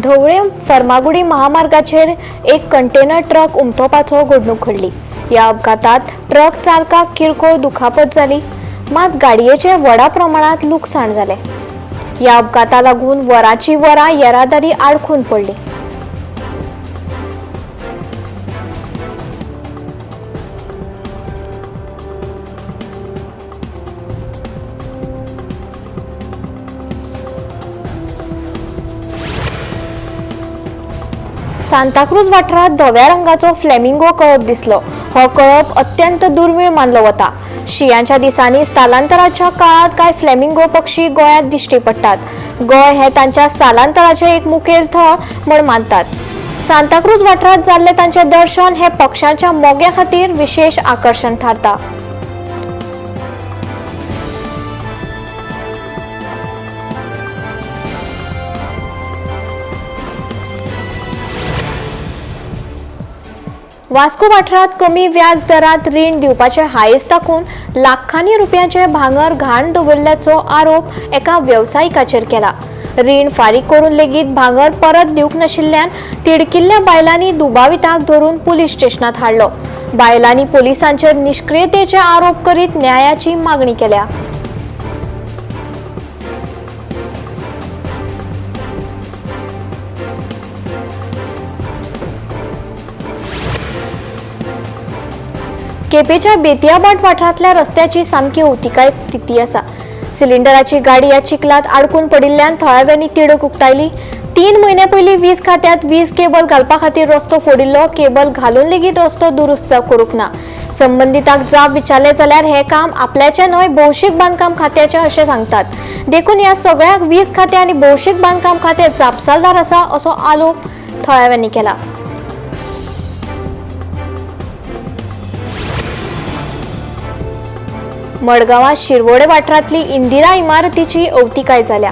धवळे फर्मागुडी महामार्गाचेर एक container truck उमथोवपाचो घडणूक घडली. ह्या अपघातात ट्रक चालकाक किरकोळ दुखापत जाली, मात गाडयेचें व्हडा प्रमाणात लुकसाण जालें. ह्या अपघाता लागून वरांची वरां येरादारी आडखून पडली. सांताक्रूज वाठारांत धव्या रंगाचो फ्लेमिंगो कळप दिसलो. हो कळप अत्यंत दुर्मीळ मानलो वता. शियांच्या दिसांनी स्थलांतराच्या काळांत कांय फ्लेमिंगो पक्षी गोंयांत दिश्टी पडटात. गोंय हें तांच्या स्थलांतराचें एक मुखेल थळ म्हूण मानतात. सांताक्रूज वाठारांत जाल्लें तांचें दर्शन हें पक्ष्यांच्या मोग्या खातीर विशेश आकर्शण थारता. वास्को वाठारांत कमी व्याज दरात रीण दिवपाचे हायस दाखोवन लाखांनी रुपयांचे भांगर घाण दवरिल्ल्याचो आरोप एका वेवसायिकाचेर केला. रीण फारीक करून लेगीत भांगर परत दिवंक नाशिल्ल्यान तिडकिल्ल्या बायलांनी दुबाविताक धरून पुलीस स्टेशनांत हाडलो. बायलांनी पोलिसांचेर निश्क्रियतेचे आरोप करीत न्यायाची मागणी केल्या. केपेच्या बेतियाबाट वाठारांतल्या रस्त्याची सामकी अवतिकाय स्थिती आसा. सिलिंडराची गाडी ह्या चिखलांत आडकून पडिल्ल्यान थळाव्यांनी तिडक उक्तायली. 3 म्हयने पयलीं वीज खात्यांत वीज केबल घालपा खातीर रस्तो फोडिल्लो. केबल घालून लेगीत रस्तो दुरुस्त करूंक ना. संबंदिताक जाप विचारले जाल्यार हें काम आपल्याचें न्हय, भौशीक बांदकाम खात्याचें अशें सांगतात. देखून ह्या सगळ्याक वीज खातें आनी भौशीक बांदकाम खातें जापसालदार आसा असो आरोप थळाव्यांनी केला. मडगांवां शिरवोडे वाठारांतली इंदिरा इमारतीची अवतिकाय जाल्या.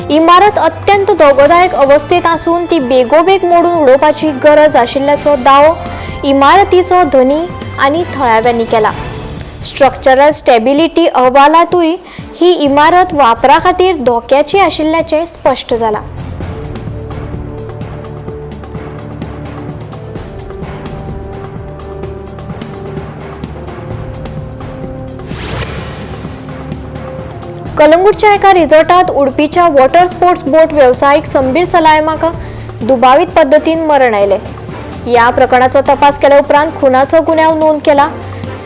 इमारत अत्यंत धोकोदायक अवस्थेंत आसून ती बेगोबेग मोडून उडोवपाची गरज आशिल्ल्याचो दावो इमारतीचो धनी आनी थळाव्यांनी केला. स्ट्रक्चरल स्टेबिलिटी अहवालांतूय ही इमारत वापरा खातीर धोक्याची आशिल्ल्याचें स्पश्ट जालां. कलंगूटच्या एका रिसॉर्टात उडपीच्या वॉटर स्पोर्ट्स बोट वेवसायीक संबीर सलायमाक दुबावीत पद्दतीन मरण आयलें. ह्या प्रकरणाचो तपास केल्या उपरांत खुनाचो गुन्यांव नोंद केला.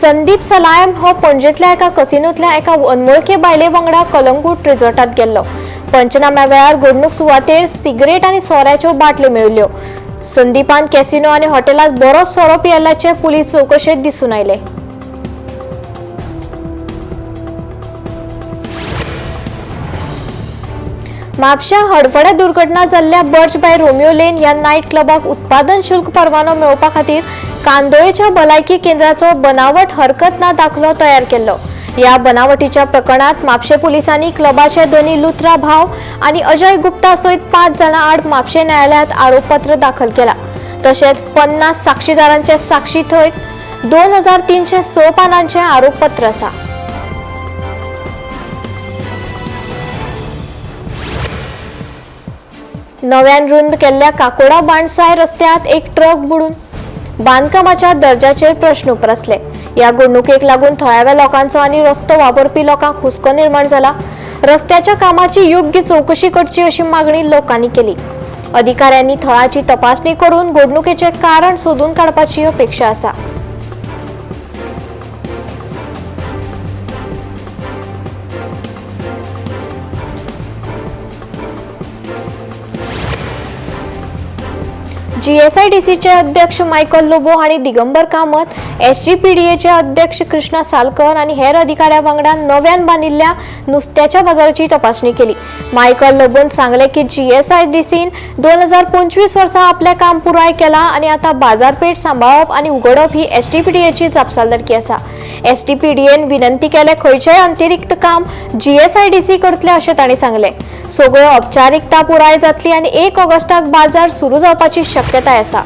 संदीप सलायम हो पणजेंतल्या एका कसिनोंतल्या एका अनवळखी बायले वांगडा कलंगूट रिसॉर्टात गेल्लो. पंचनाम्या वेळार घडणूक सुवातेर सिगरेट आनी सोऱ्याच्यो बाटल्यो मेळिल्ल्यो. संदीपान कॅसिनो आनी हॉटेलांत बरोच सोरो पियेल्ल्याचें पुलीस चवकशेंत दिसून आयलें. म्हापश्यां हडफड्या दुर्घटना जाल्ल्या बर्च बाय रोमियो लेन ह्या नायट क्लबाक उत्पादन शुल्क परवानो मेळोवपा खातीर कांदोळेच्या भलायकी केंद्राचो बनावट हरकत ना दाखलो तयार केल्लो. ह्या बनावटीच्या प्रकरणात म्हापशें पुलिसांनी क्लबाचे धनी लुथरा भाव आनी अजय गुप्ता सयत 5 जाणां आड म्हापशें न्यायालयांत आरोपपत्र दाखल केला. तशेंच 50 साक्षीदारांचे साक्षी थंय 2306 पानांचें आरोपपत्र आसा. नव्यान रुंद केल्ल्या काकोडा बाणसाय रस्त्यांत एक ट्रक बुडून बांदकामाच्या दर्जाचेर प्रश्न उप्रासले. ह्या घडणुकेक लागून थळाव्या लोकांचो आनी रस्तो वापरपी लोकांक हुस्को निर्माण जाला. रस्त्याच्या कामाची योग्य चवकशी करची अशी मागणी लोकांनी केली. अधिकाऱ्यांनी थळाची तपासणी करून घडणुकेचें कारण सोदून काडपाची अपेक्षा आसा. जीएसआयडीसीचे अध्यक्ष मायकल लोबो हांणी दिगंबर कामत, एसजीपीडीएचे अध्यक्ष कृष्णा सालकर आनी हेर अधिकाऱ्यां वांगडा नव्यान बांदिल्ल्या नुस्त्याच्या बाजाराची तपासणी केली. मायकल लोबोन सांगलें की जीएसआयडीसीन 2025 वर्सा आपलें काम पुराय केलां आनी आतां बाजारपेठ सांबाळप आनी उगडप ही एसजीपीडीएची जापसालदारकी आसा. एसजीपीडीएन विनंती केले खंयचेय अतिरिक्त काम जीएसआयडीसी करतले अशें तांणी सांगलें. सगळ्यो औपचारिकता पुराय जातली आनी 1 ऑगस्टाक बाजार सुरू जावपाची शक्यताय आसा.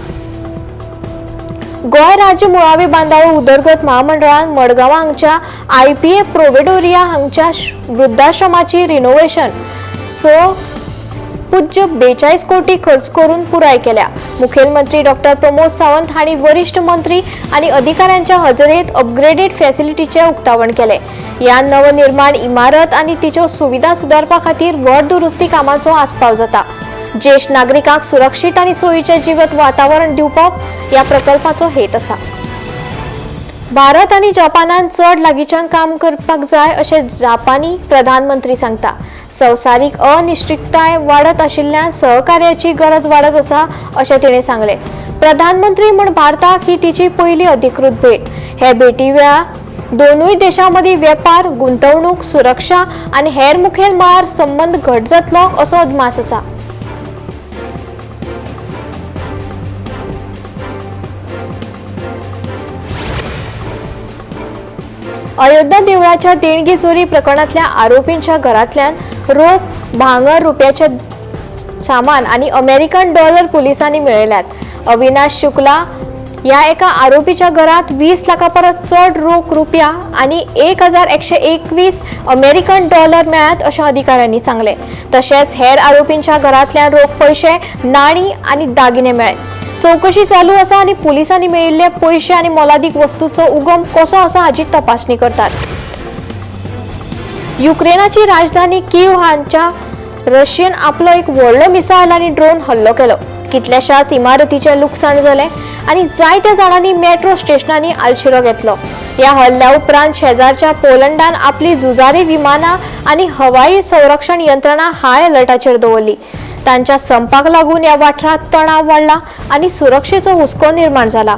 गोंय राज्य मुळावी बांदावळ उदरगत महामंडळान मडगांव हांगच्या आयपीए प्रोवेडोरिया हांगच्या वृद्धाश्रमाची रिनोव्हेशन 6.5 पुज्य 42 कोटी खर्च करून पुराय केल्या. मुखेलमंत्री डॉक्टर प्रमोद सावंत हांणी वरिश्ठ मंत्री आनी अधिकाऱ्यांच्या हजेरेत अपग्रेडेड फॅसिलिटीचें उक्तावण केलें. ह्या नवनिर्माण इमारत आनी तिच्यो सुविधा सुदारपा खातीर व्हड दुरुस्ती कामाचो आस्पाव जाता. ज्येश्ठ नागरिकांक सुरक्षीत आनी सोयीचें जिवत वातावरण दिवपाक ह्या प्रकल्पाचो हेत आसा. भारत आनी जपानान चड लागींच्यान काम करपाक जाय अशें जापानी प्रधानमंत्री सांगता. संवसारीक अनिश्चितताय वाडत आशिल्ल्यान सहकार्याची गरज वाडत आसा अशें तिणें सांगलें. प्रधानमंत्री म्हूण भारताक ही तिची पयली अधिकृत भेट. हे भेटी वेळार दोनूय देशां मदीं वेपार, गुंतवणूक, सुरक्षा आनी हेर मुखेल मळार संबंद घट जातलो असो अदमास आसा. अयोध्या देवळाच्या देणगी चोरी प्रकरणांतल्या आरोपींच्या घरांतल्यान रोख, भांगर, रुपयाचे सामान आनी अमेरिकन डॉलर पुलिसांनी मेळयल्यात. अविनाश शुक्ला ह्या एका आरोपीच्या घरांत 20 लाखां परस चड रोख रुपया आनी 1121 अमेरिकन डॉलर मेळ्ळ्यात अशें अधिकाऱ्यांनी सांगलें. तशेंच हेर आरोपींच्या घरांतल्यान रोख पयशे, नाणी आनी दागिने मेळ्ळे. चवकशी चालू आसा आनी पुलिसांनी मेळिल्ले पयशे आनी मोलादीक वस्तूचो उगम कसो आसा हाची तपासणी करतात. युक्रेनाची राजधानी कीव हांच्या रशियन आपलो एक व्हडलो मिसायल आनी ड्रोन हल्लो केलो. कितल्याशाच इमारतीचें लुकसाण जालें आनी जायत्या जाणांनी मेट्रो स्टेशनांनी आलशिरो घेतलो. ह्या हल्ल्या उपरांत शेजारच्या पोलंडान आपली झुजारी विमानां आनी हवाई संरक्षण यंत्रणा हाय अलर्टाचेर दवरली. तांच्या संपाक लागून ह्या वाठारांत तणाव वाडला आनी सुरक्षेचो हुस्को निर्माण जाला.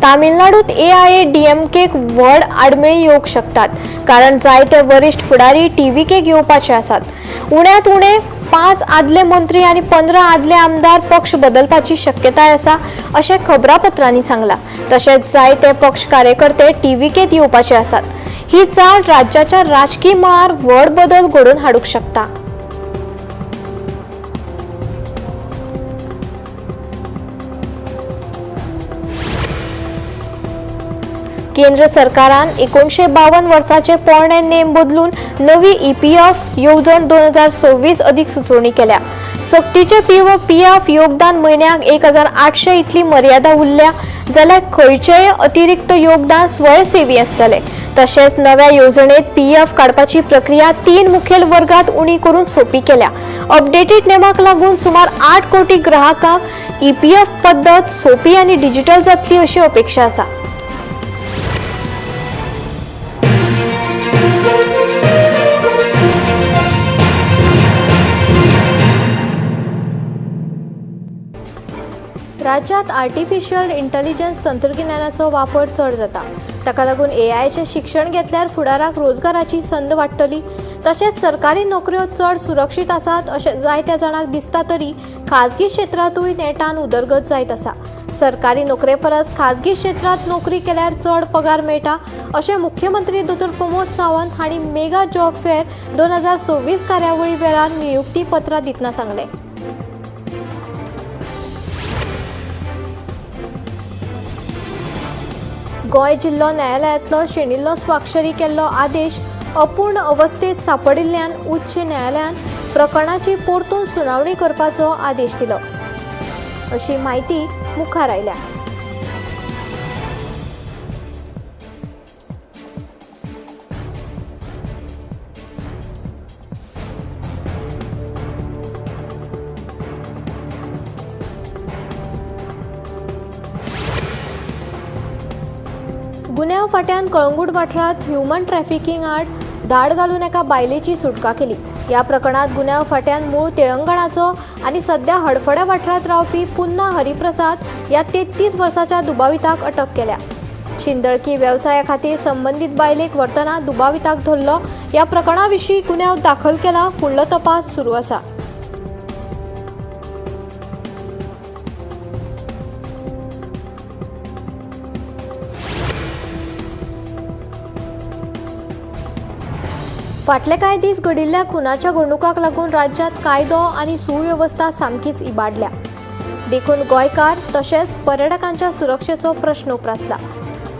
तामिळनाडूत AIADMK व्हड आडमेळी येवंक शकतात, कारण जायते वरिश्ठ फुडारी TVK घेवपाचे आसात. उण्यांत उणे 5 आदले मंत्री आनी 15 आदले आमदार पक्ष बदलपाची शक्यताय आसा अशें खबरापत्रांनी सांगलां. तशेंच जायते पक्ष कार्यकर्ते TVKत येवपाचे आसात. ही चाल राज्याच्या राजकी मळार व्हड बदल घडोवन हाडूंक शकता. केंद्र सरकारान 1952 वर्साचे पोरणे नेम बदलून नवी EPF येवजण 2026 अदीक सुचोवणी केल्या. सक्तीचे PF योगदान म्हयन्याक 1800 इतली मर्यादा उरल्या जाल्यार खंयचेय अतिरिक्त योगदान स्वयंसेवी आसतले. तशेंच नव्या येवजणेत PF काडपाची प्रक्रिया 3 मुखेल वर्गात उणी करून सोंपी केल्या. अपडेटेड नेमाक लागून सुमार 8 कोटी ग्राहकांक EPF पद्दत सोंपी आनी डिजिटल जातली अशी अपेक्षा आसा. राज्यात आर्टिफिशियल इंटेलिजन्स तंत्रगिन्यानाचो वापर चड जाता. ताका लागून AIचें शिक्षण घेतल्यार फुडाराक रोजगाराची संद वाडटली. तशेंच सरकारी नोकऱ्यो चड सुरक्षीत आसात अशें जायत्या जाणांक दिसता तरी खाजगी क्षेत्रांतूय नेटान उदरगत जायत आसा. सरकारी नोकरे परस खाजगी क्षेत्रांत नोकरी केल्यार चड पगार मेळटा अशें मुख्यमंत्री दोतोर प्रमोद सावंत हांणी मेगा जॉब फेअर 2026 कार्यावळी वेळार नियुक्ती पत्रां दितना सांगलें. गोंय जिल्लो न्यायालयांतलो शेणिल्लो स्वाक्षरी केल्लो आदेश अपूर्ण अवस्थेत सांपडिल्ल्यान उच्च न्यायालयान प्रकरणाची परतून सुनावणी करपाचो आदेश दिलो अशी म्हायती मुखार आयल्या. गुन्यांव फांट्यान कळंगूट वाठारांत ह्युमन ट्रॅफिकिंग आड धाड घालून एका बायलेची सुटका केली. ह्या प्रकरणांत गुन्यांव फांट्यान मूळ तेलंगणाचो आनी सद्या हडफड्या वाठारांत रावपी पुन्ना हरिप्रसाद ह्या 33 वर्साच्या दुबाविताक अटक केल्या. शिंदळकी वेवसाया खातीर संबंदीत बायलेक व्हरतना दुबाविताक धरलो. ह्या प्रकरणा विशीं गुन्यांव दाखल केला. फुडलो तपास सुरू आसा. फाटले कांय दीस घडिल्ल्या खुनाच्या घडणुकांक लागून राज्यांत कायदो आनी सुवेवस्था सामकीच इबाडल्या. देखून गोंयकार तशेंच पर्यटकांच्या सुरक्षेचो प्रश्न उप्रासला.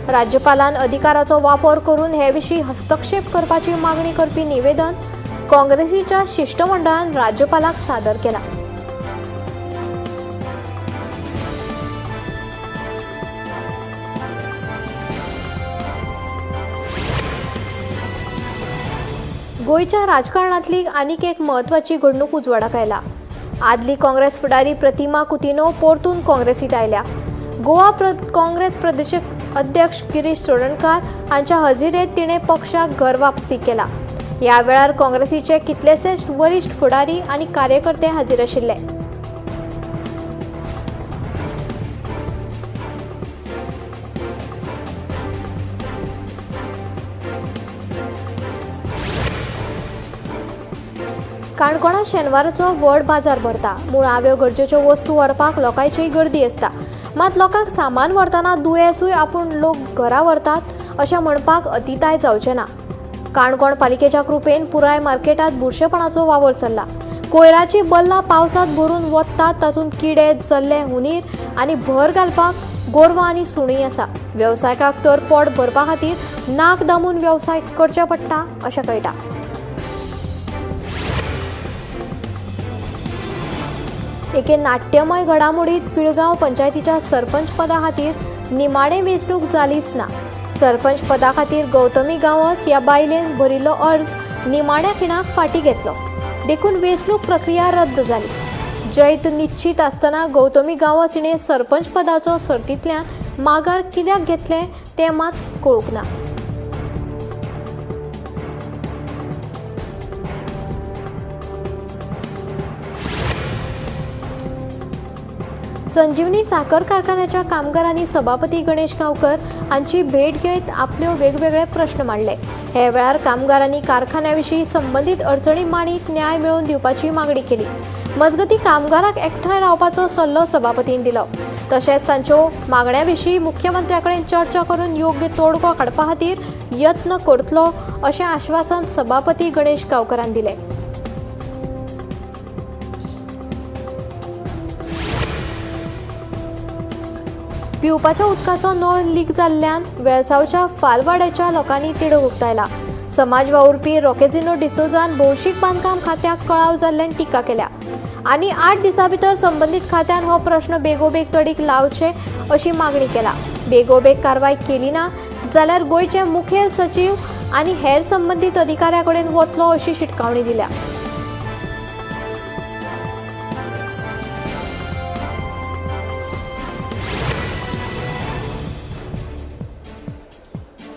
राज्यपालान अधिकाराचो वापर करून हे विशीं हस्तक्षेप करपाची मागणी करपी निवेदन काँग्रेसीच्या शिष्टमंडळान राज्यपालाक सादर केला. गोंयच्या राजकारणांतली आनीक एक म्हत्वाची घडणूक उजवाडाक आयला. आदली काँग्रेस फुडारी प्रतिमा कुतिन्हो परतून काँग्रेसीत आयल्या. गोवा काँग्रेस प्रदेश अध्यक्ष गिरीश चोडणकार हांच्या हजेरेंत तिणें पक्षाक घर वापसी केला. ह्या वेळार काँग्रेसीचे कितलेशेच वरिश्ठ फुडारी आनी कार्यकर्ते हाजीर आशिल्ले. काणकोणा शेनवाराचो व्हड बाजार भरता. मुळाव्यो गरजेच्यो वस्तू व्हरपाक लोकांची गर्दी आसता. मात लोकांक सामान व्हरतना दुयेंसूय आपूण लोक घरा व्हरतात अशें म्हणपाक अतिताय जावचें ना. काणकोण पालिकेच्या कृपेन पुराय मार्केटांत बुरशेपणाचो वावर चल्ला. कोयराची बल्लां पावसांत भरून वतात, तातूंत किडे, जल्ले, हुनीर आनी भर घालपाक गोरवां आनी सुणीं आसा. वेवसायिकांक तर पोट भरपा खातीर नाक दामून वेवसाय करचे पडटा अशें कळटा. एके नाट्यमय घडामोडीत पिळगांव पंचायतीच्या सरपंच पदा खातीर निमाणे वेंचणूक जालीच ना. सरपंच पदा खातीर गौतमी गांवस ह्या बायलेन भरिल्लो अर्ज निमाण्या खिणाक फाटीं घेतलो, देखून वेंचणूक प्रक्रिया रद्द जाली. जैत निश्चीत आसतना गौतमी गांवस हिणें सरपंच पदाचो सर्तींतल्यान माघार कित्याक घेतलें तें मात कळूंक ना. संजीवनी साखर कारखान्याच्या कामगारांनी सभापती गणेश गांवकर हांची भेट घेत आपल्यो वेगवेगळे प्रश्न मांडले. हे वेळार कामगारांनी कारखान्या विशीं संबंदीत अडचणी मांडीत न्याय मेळोवन दिवपाची मागणी केली. मजगतीं कामगारांक एकठांय रावपाचो सल्लो सभापतीन दिलो. तशेंच तांच्यो मागण्यां विशीं मुख्यमंत्र्या कडेन चर्चा करून योग्य तोडगो काडपा खातीर यत्न करतलो अशें आश्वासन सभापती गणेश गांवकरान दिलें. पिवपाच्या उदकाचो नळ लीक जाल्ल्यान वेळसावच्या फालवाड्याच्या लोकांनी तिडक उक्तायला. समाज वावुरपी रॉकेजिनो डिसोजान भौशीक बांदकाम खात्याक कळाव जाल्ल्यान टिका केल्या आनी 8 दिसां भितर संबंदीत खात्यान हो प्रश्न बेगोबेग तडीक लावचे अशी मागणी केला. बेगोबेग कारवाय केली ना जाल्यार गोंयचे मुखेल सचीव आनी हेर संबंदीत अधिकाऱ्यां कडेन वतलो अशी शिटकावणी दिल्या.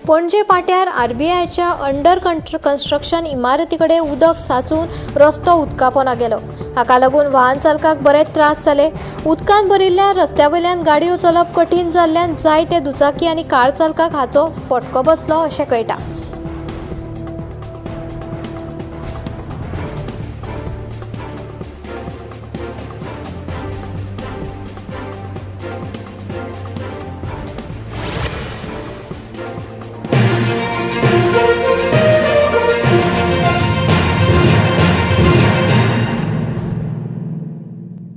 पणजे पाट्यार आरबीआयच्या अंडर कन्स्ट्रक्शन इमारती कडेन उदक साचून रस्तो उदकापोना गेलो. हाका लागून वाहन चालकाक बरेच त्रास जाले. उदकान भरिल्ल्या रस्त्या वयल्यान गाडयो चलप कठीण जाल्ल्यान जायते दुचाकी आनी कार चालकाक हाचो फटको बसलो अशें कळटा.